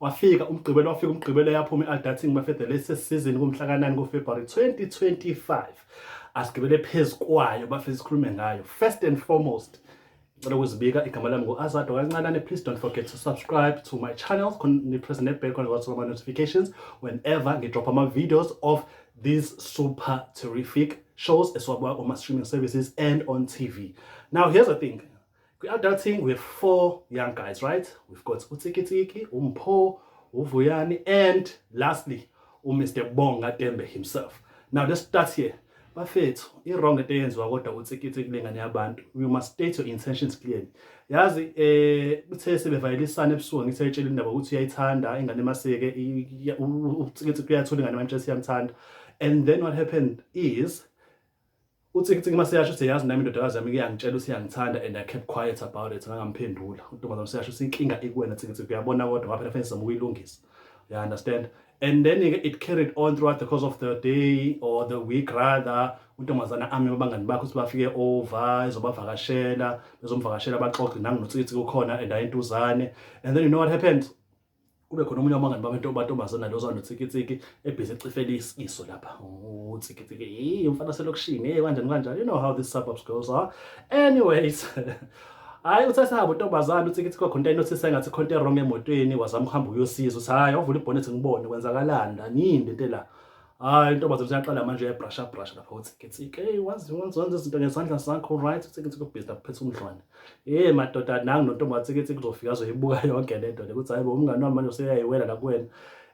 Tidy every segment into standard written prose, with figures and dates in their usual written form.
Wafika uMgqibelo, wafika uMgqibelo, yaphuma i-Adulting bafethu, the latest season kumhla ka-9 kuFebruary 2025. Asigibele phezu kwayo bafethu, sikhulume ngayo. First and foremost, ngicela ukuzibika, igama lami ngu-Azado Kancanane. Please don't forget to subscribe to my channel, nipress ne-bell khona uzothola ama-notifications whenever ngidrop ama-videos of these super terrific shows esiwabuka kuma-streaming services and on TV. Now here's the thing. Kwi-Adulting we have four young guys, right? We've got uTsikitsiki, uMpho, uVuyani, and lastly, uMr. Bonga Tembe himself. Now let's start here. Bafethu, i-wrong into eyenziwa kodwa uTsikitsiki lengane yabantu. You must state your intentions clearly. Yazi kuthe sebevayelisana ebusuku, ngithi ayitshela indaba ukuthi uyayithanda ingane maseke uTsikitsiki uyathola ingane manje siyamthanda. And then what happened is uTsikitsiki maseyasho ukuthi, "Yazi nami indodakazi yami iyangitshela ukuthi iyangithanda and I kept quiet about it, ngangamphendula." Untombazane useyasho ukuthi inkinga ikuwena Tsikitsiki, uyabona, kodwa ngoba phela fanele sizame ukuyilungisa. You understand? And then it carried on throughout the course of the day, or the week rather. Untombazana ami abangani bakhe ukuthi bafike over ezobavakashela, bezomvakashela, baxoxe nangu noTsikitsiki ukhona and ayintuzane. And then you know what happened? Kube khona omunye wabangani babantu bantombazana lo noTsikitsiki ebhizi ecifela iso lapha uTsikitsiki, "Hey, umfana selokishini, hey, kanjani kanjani." You know how these suburbs girls are. Anyways, hayi, uthe sehamba untombazana uTsikitsiki, kwakhona into ayinothisa engathi khona into wrong emotweni. Wazama ukuhamba uyosiza, uthi, "Hayi, awuvula ibhonethi ngibone kwenzakalani la, yini lento la?" Hayi, intombazane useyaqala manje uyabrasha brasha lapha uTsikitsiki. "Hey, wazi wenza izinto ngezandla zakho, right?" UTsikitsiki ubhizi lapho phethe umdlwane. Hey madoda, nangu nontombi kaTsikitsiki uzofika azoyibuka yonke lento le ukuthi, "Hayi bo, umngani wami manje useyayiwela la kuwena."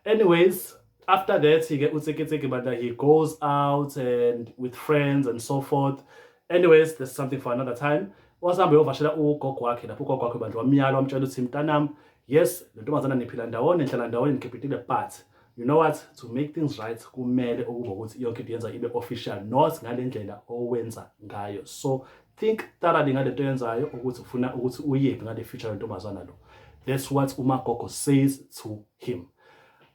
Anyways, after that ke uTsikitsiki bandla, he goes out and with friends and so forth. Anyways, there's something for another time. Wasihamba uyovakashela ugogo wakhe lapho. Ugogo wakhe bandla wamyala, wamtshela ukuthi, "Mntanami, yes, le ntombazana niphila ndawonye, nihlala ndawonye, nikhipitile, but you know what, to make things right kumele ukuba ukuthi yonke into yenza ibe official, not ngale ndlela owenza ngayo. So think thoroughly ngale nto yenzayo, ukuthi ufuna ukuthi uyephi ngale future yentombazana lo." That's what umagogo says to him.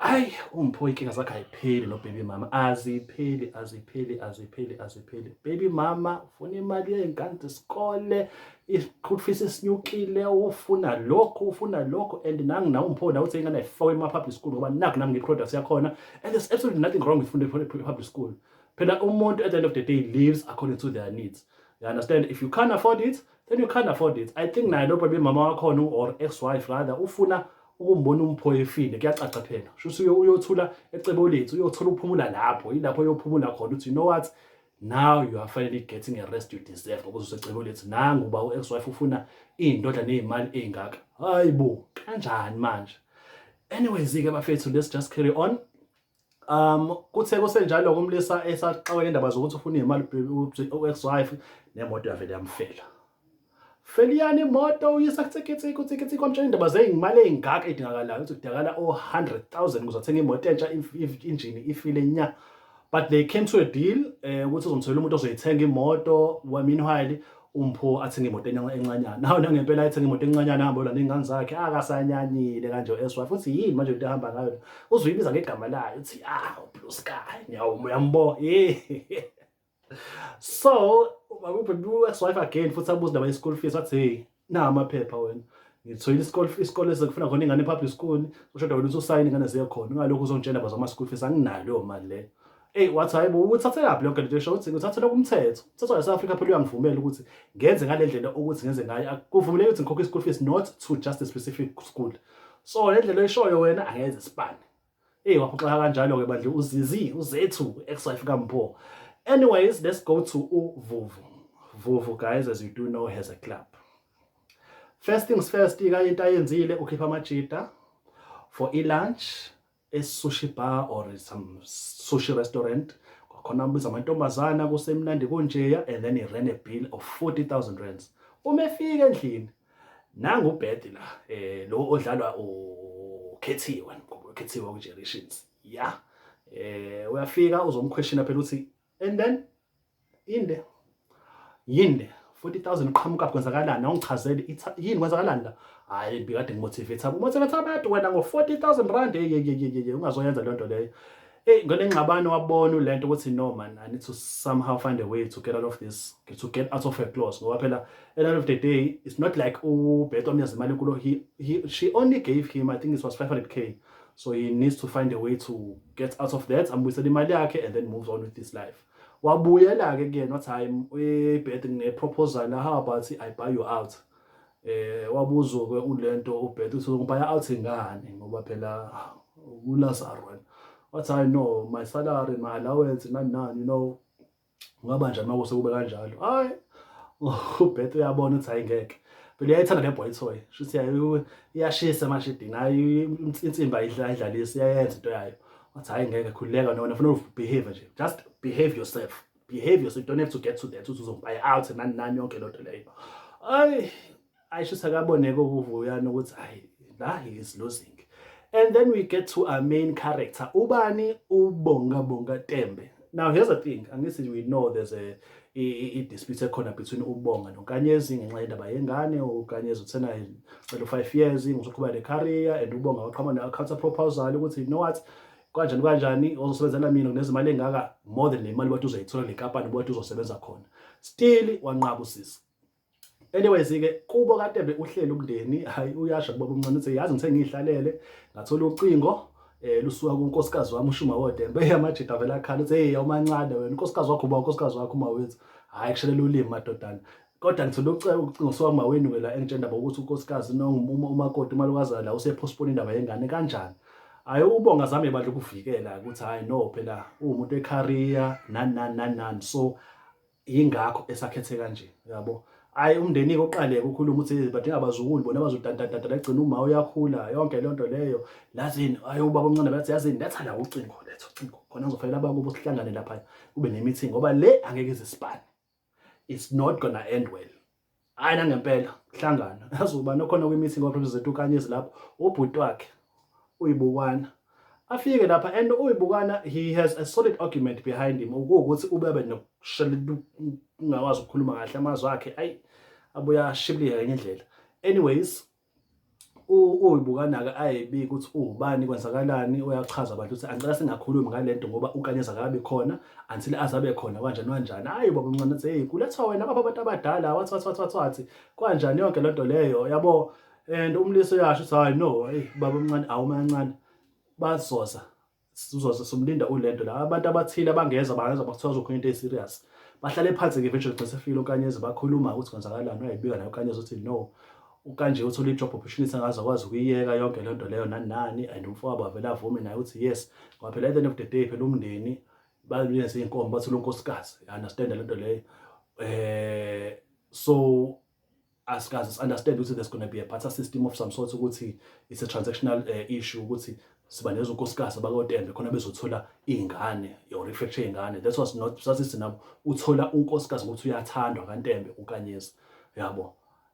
Ayi, uMpho inkinga zakhe ayipheli no baby mama, azipheli, azipheli, azipheli, azipheli. Baby mama ufuna imali yey'ngane zesikole, i-school fees esinyukile, ufuna lokhu, ufuna lokhu. And nangu nawe uMpho nawe uthi ingane ayifakwe ema-public school ngoba nakhu nami ngi-product yakhona. And there's absolutely nothing wrong with funda e-public school. Phela umuntu at the end of the day lives according to their needs, you understand? If you can't afford it, then you can't afford it. I think naye lo baby mama wakhona, or ex-wife rather, ufuna ukumbona uMpho efile. Kuyacaca phela, shuthi uyothula ecebo lethu, uyothola ukuphumula lapho, yilapho uyophumula khona, uthi, "You know what, now you are finally getting a rest you deserve," ngoba usecebo lethu. Nangu uba u-ex-wife ufuna iy'ndodla ney'mali ey'ngaka. Hayi bo, kanjani manje? Anyways-ke bafethu, let's just carry on. Kuthe kusenjalo kumlisa esaxakela indaba zokuthi ufuna iy'mali u-ex-wife, nemoto yavele yamfela. Feliyani imoto uyisa kuTsikitsiki. UTsikitsiki wamtshela indaba zey'mali ey'ngaka ey'dingakalayo, ukuthi kudingakala o-100,000 ukuze athenge imoto entsha, injini ifile nya. But they came to a deal ukuthi uzomtholela umuntu ozoyithenga imoto, meanwhile uMpho athenge imoto encanyana. Nawe nangempela ayithenga imoto encanyana, ahambe yolanda iy'ngane zakhe. Akasanyanyile kanje u-ex-wife, uthi, "Yini manje into ehamba ngayo?" Uzoyibiza ngegama layo, uthi, "Ah, blue sky." Uyambo, yeah. So u-ex-wife again futhi abuza indaba ye-school fees, wathi, "Hey, na amaphepha wena, ngitholile isikole, isikole esizokufuna khona ingane e-public school, ushoda wena ukuthi usayine, ingane ziye khona. Ungalokhu uzongitshela zama-school fees, anginayo leyo mali leyo." Eyi, wathi, "Hayi bo, uthathe kaphi yonke lento?" Esho ukuthi, "Ngithathele kumthetho, umthetho wase Africa phela uyangivumela ukuthi ngenze ngale ndlela, ukuthi ngenze ngayo. Akuvumeleki ukuthi ngikhokhe i-school fees not to just a specific school, so le ndlela oyishoyo wena angeze sipane." Eyi, waphoxeka kanjalo-ke bandla uZizi uZethu, ex-wife kaMpho. Anyways, let's go to uVuvu. Vuvu guys, as you do know, has a club. First things first, ika into ayenzile, ukhipha amajita for i-lunch e-sushi bar or some sushi restaurant. Kwakhona biza amantombazana, kusemnandi kunjeya. And then he ran a bill of 40,000 rands. Uma efika endlini, nangu uBeth la, lo odlalwa uKhethiwe, uKhethiwe ku-Generations, yeah. Uyafika uzomquestiona phela ukuthi, "And then inde yinde 40,000 uqhamuka, kwenzakalani? Awungichazele, yini, kwenzakalani la?" "Hayi, bikade ngimotivate, umotivate abantu wena ngo 40,000 rand. Hey hey hey, ungazoyenza leyo nto leyo." Hey, ngale ngxabano wabona lento ukuthi, "No man, I need to somehow find a way to get out of this, to get out of her claws," ngoba phela at the end of the day it's not like uBeth omnyazi imali enkulu. He she only gave him, I think it was 500K, so he needs to find a way to get out of that, ambuyisele imali yakhe and then moves on with his life. Wabuyela-ke kuyena, wathi, "Hayi Beth, ngine-proposal, how about I buy you out?" Wabuzwa-ke ulento uBeth uthi, "Ngi-buy out ngani? Ngoba phela uLazaro wena." Wathi, "I know my salary, my allowance, nani nani, kungaba njani uma kube kanjalo?" Hayi, uBeth uyabona ukuthi hayi, ngeke phela, uyayithanda le boy toy, shuthi iyashisa emashidini. Hayi, insimbi ayidlalisi, iyayenza into yayo. Wathi, "Hayi, ngeke, khululeka nona, ufuna behave nje, just behave yourself, behave yourself. You don't have to get to that uthi uzongi-buy out nani nani, yonke lento leyo." Ayi, ayisho akaboneke ukuvuyana ukuthi hayi, la he is losing. And then we get to our main character, ubani? UBonga, Bonga Tembe. Now here's the thing, angithi we know there's a i-dispute ekhona between uBonga noNkanyezi ngenxa yendaba yengane. UNkanyezi uthena cela u-5 years ngizoqhuba le career, and uBonga waqhamuka ne-counter proposal ukuthi, "You know what, kanjani kanjani, ozosebenzela mina kunezimali engaka, more than le mali bathi uzoyithola le nkampani bathi uzosebenza khona." Still wanqaba usisi. Anyways ke, kubo kaTembe uhleli umndeni. Hayi, uyasho kubaba omncane uthi, "Yazi, ngithe ngihlalele ngathola ucingo lusuka kunkosikazi wami uShuma woDembe." Eyamajida vela akhala uthi, "Hey, awumancane wena, unkosikazi wakho uba unkosikazi wakho uma wethu." Hayi, kushelela ulimi madodana, kodwa ngithola ucingo suka kumaweni ke la engitshela indaba ukuthi unkosikazi no umakoti umalukazana la use-postpone indaba yengane kanjani. Hayi, uBonga zame bandla ukuvikela ukuthi hayi no, phela uwumuntu we-career, nani nani nani nani, so yingakho esakhethe kanje, yabo. Hayi, umndeni-ke uqale ukukhuluma ukuthi badinga abazukulu bona abazodantadanta, egcina uma uyakhula, yonke leyo nto leyo lazini. Hayi, ubaba omncane bathi, "Yazini, letha la ucingo, letha ucingo khona ngizofanele abakubo sihlangane lapha, kube ne-meeting, ngoba le angeke ize isipane, it's not gonna end well." Hayi, nangempela hlangana, yazi ubani okhona kwi-meeting waPresident uKanyezi lapho? Ubhuti wakhe uyibukwana afike lapha, and uyibukana he has a solid argument behind him, ukuwukuthi ubebe nokushelela, ungakwazi ukukhuluma kahle, amazwi akhe ayi abuya ashibilike ngenye indlela. Anyways, uyibukana-ke ayebika ukuthi uwubani, kwenzakalani. Uyachaza abantu ukuthi angicela singakhulumi ngale nto ngoba uKanyezi akabi khona until azabe khona, kanjani kanjani. Hayi, baba omncane uthi, "Hey, kulethwa wena baba abantu abadala, wathi wathi wathi wathi wathi kanjani yonke lento leyo, yabo." And umlisa uyasho ukuthi, "Hayi no, hey baba omncane, awumancane, bazoza, sizoza, somlinda ulento la, abantu abathile abangeza bangeza bakuthiwa kuzokhona into e-serious." Bahlale phansi-ke, eventually gcine sefike uKanyezi, bakhuluma ukuthi kwenzakalani. Uyayibika naye uKanyezi ukuthi no, ukanje uthole i-job opportunity angaze akwazi ukuyiyeka yonke leyo nto leyo, nani nani. And umfowabo avele avume naye ukuthi yes, ngoba phela at the end of the day phela umndeni balenze iy'nkomo, bathole unkosikazi, you understand le nto leyo. So asikaze understand ukuthi there's going to be a barter system of some sort, ukuthi it's a transactional issue, ukuthi siba nezonkosikazi abakoTembe khona bezothola iy'ngane or i-fracture yey'ngane. That was not, sasithi nabo uthola unkosikazi ngokuthi uyathandwa kaNtembe uKanyezi, yabo.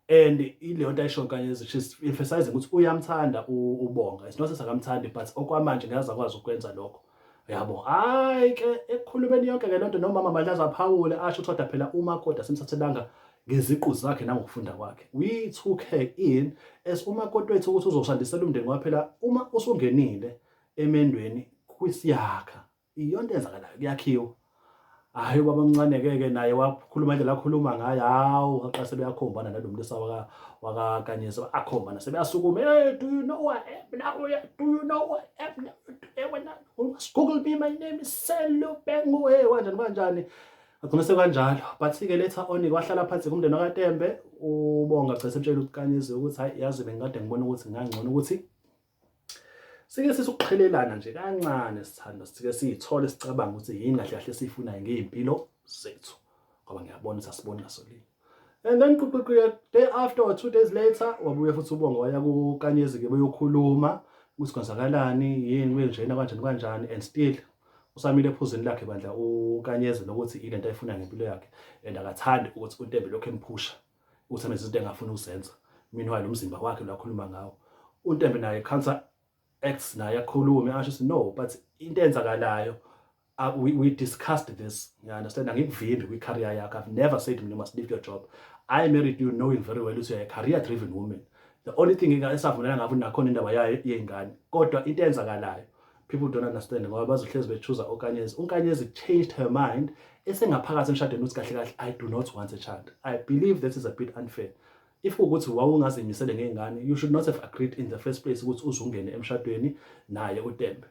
And ileyo nto ayisho uKanyezi, she's emphasizing ukuthi uyamthanda uBonga, it's not ukuthi akamthandi, but okwamanje ngeke akwazi ukwenza lokho, yabo. Hayi ke, ekukhulumeni yonke ke lento, nomama Madlaza aphawule asho ukuthi kodwa phela umakoti asimthathelanga ngeziqu zakhe nangokufunda kwakhe, we took her in as umakoti wethu ukuthi uzosandisela umndeni, ngoba phela uma usungenile emendweni kwisiyakha iyonto eyenzakalayo, kuyakhiwa. Hhayi, ubaba omncane-ke ke naye wakhuluma indlela akhuluma ngayo. Hawu, baqala sebeyakhombana nalo mlisa wakaKanyezi, akhombana sebeyasukuma. "Hey, do you know who I am now? Do you know who I am now? Wena, you must Google me, my name is Selo Bengu." Hey, kanjani kanjani, agcina sekanjalo. But-ke later on wahlala phansi kumndeni wakaTembe, uBonga gcina semtshela uKanyezi ukuthi, "Hayi, yazi bengikade ngibona ukuthi ngangcono ukuthi sike sisuqhelelana nje kancane, sithanda sike siyithole, sicabanga ukuthi yini kahle kahle esiyifunayo ngey'mpilo zethu, ngoba ngiyabona ukuthi asiboni ngasolinye." And then quickly, day after or 2 days later, wabuya futhi uBonga, waya kuKanyezi-ke beyokhuluma ukuthi kwenzakalani, yini kwenjena, kanjani kanjani. And still usamile ephuzini lakhe bandla uKanyezi lokuthi ile nto ayifunayo ngempilo yakhe, and akathandi ukuthi uNtembe lokhu emphusha ukuthi amenze izinto engafuni ukuzenza, meanwhile umzimba wakhe lo akhuluma ngawo. UNtembe naye counter acts naye, akhulume asho ukuthi, "No, but into eyenzakalayo, we discussed this, you understand? Angikuvimbi kwi-career yakho. I've never said you must leave your job. I married you knowing very well ukuthi you're a career driven woman. The only thing esavumelana ngavo nakhona indaba yayo yey'ngane, kodwa into eyenzakalayo People don't understand ngoba bazohlezi be-choose uNkanyezi. UNkanyezi changed her mind esengaphakathi emshadweni ukuthi kahle kahle, I do not want a child. I believe that is a bit unfair. If ukuthi wawungazimisele ngey'ngane, you should not have agreed in the first place ukuthi uzungene emshadweni naye uTembe.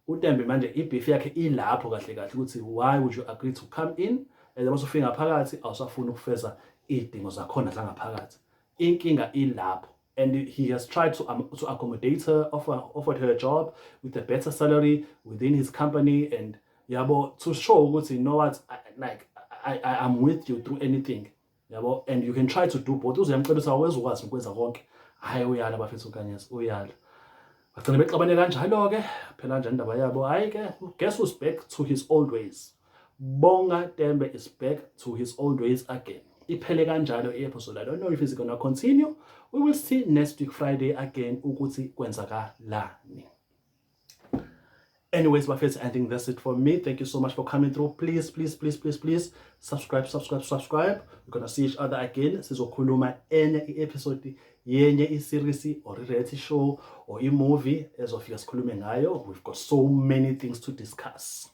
UTembe manje i-beef yakhe ilapho kahle kahle ukuthi why would you agree to come in and masufika ngaphakathi awusafuni ukufeza iy'dingo zakhona zangaphakathi? Inkinga ilapho. And he has tried to accommodate her, offered her a job with a better salary within his company and, yabo, to show ukuthi, you know what, like I'm with you through anything, yabo, and you can try to do both. Uzuyamcela ukuthi awezukwazi ukwenza konke. Hhayi, uyala bafethu, uNkanyezi uyala. Bagcina bexabane kanjalo-ke phela nje indaba yabo. Hhayi-ke, guess who's back to his old ways? Bonga Tembe is back to his old ways again. Iphele kanjalo i-episode. I don't know if it's gonna continue. We will see next week Friday again ukuthi kwenzakalani. Anyways, bafethu, I think that's it for me. Thank you so much for coming through. Please, please, please, please, please subscribe, subscribe, subscribe. We're gonna see each other again. Sizokhuluma enye i-episode yenye i-series or i-reality show or i-movie ezofika sikhulume ngayo. We've got so many things to discuss.